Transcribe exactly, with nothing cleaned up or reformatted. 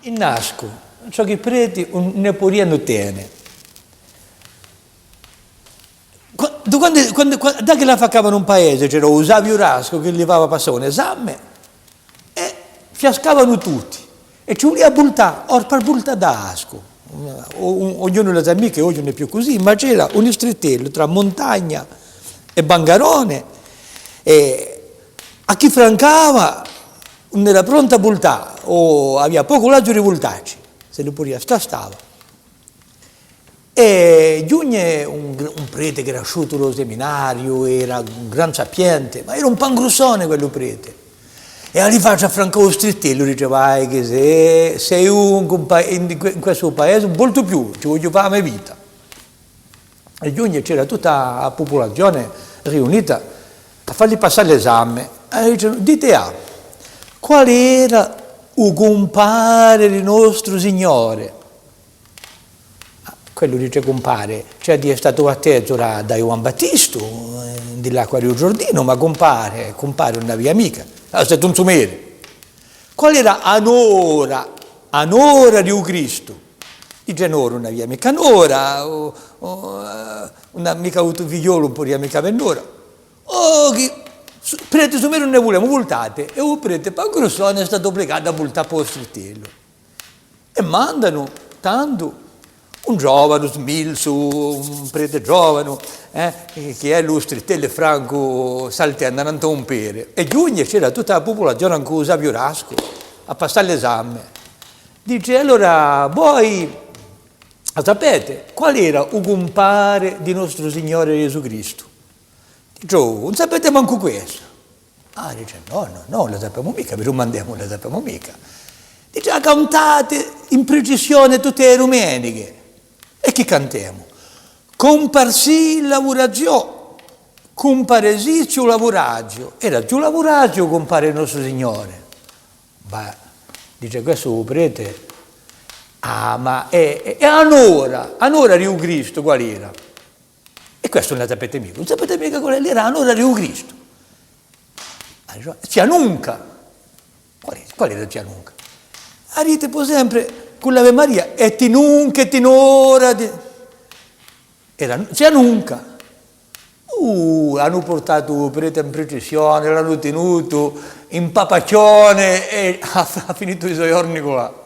In Ascu, ciò chì i preti ùn ne pudianu tene. Quandu, quandu, quandu, quandu, da chì l'affacavanu in paese, c'era u sapiu d'Ascu chì li fava passà un esame è fiascavanu tutti. È ci vulia à vultà, or par vultà da Ascu. O-, o-, ognunu la sà micca, oghje ùn hè più cusì, ma c'era un strittellu trà Muntagna è Bangarone, è à chì francava ùn era prontu à vultà, o avia pocu laziu di vultacci, s'ellu pudia stà, stava. È ghjunghje un gr-, un prete chì era asciutu da u seminariu, era un gran sapiente, ma era un pangrussone quellu prete. È à li facci à francà u strittellu, dice: «Vai chì sè, sè eiu in, in que-, in quessu paese ùn voltu più, ci vogliu fà a me vita.» È ghjunghje, c'era tutta a pupulazione riunita à falli passà l'esame. È dicenu: «Dite, ah, qual era u cumpare di nostru Signore?» Quellu dice: «Cumpare, ci hà di statu battezu da, da Ghjuvan Battistu, eh, di l'acqua di u Giurdinu, ma cumpare, cumpare ùn avia micca.» Ah, sè tù ùn sumeri. «Qual era a nora, a nora di u Cristu?» Dice: «Nora ùn avia micca nora, o, o, eh, ùn hà micca avutu figliolu, ùn pudia micca avè nora.» «Oh, chì, su-, prete, sumeri ùn ne vulemu, vultate.» È u prete pangrussone hè statu ubligatu à vultà pà u strittellu. È mandanu, tandu, un giovanu smilzu, un prete giovanu, eh, chì hè lu strittellu è francu, saltendu nant'à un pede. È ghjunghje, c'era tutta a pupulazione incù u sapiu d'Ascu à passà l'esame. Dice: «Allora, voi a sapete qual era u cumpare di nostru Signore Ghjesù Cristu?» Dice: «Oh, ùn sapete mancu quessa?» Ah, dice: «Nò, nò, nò, ùn la sapemu micca, vi dumandemu, ùn la sapemu micca.» Dice: «A cantate in pricissione tutte e dumeniche.» «È chì cantemu?» «Cumpare sì, lavuraziò, cumpare sì, ci lavuraziò.» «Era ci lavuraziò, cumpare nostru Signore.» Bah, dice questu u prete: «Ah, ma è, è, è a nora, a nora di u Cristu qual era?» «È quessu ùn la sapete micca? Ùn sapete micca qual era a nora di u Cristu?» «Zia Nunca.» «Qual hè, qual era zia Nunca?» «A dite po sempre cù l'Ave Maria: è ti nunca, è ti nora di.» Era zia Nunca. Uh, anu purtatu u prete in pricissione, l'anu tinutu in papacchione è hà, hà finitu i so ghjorni culà.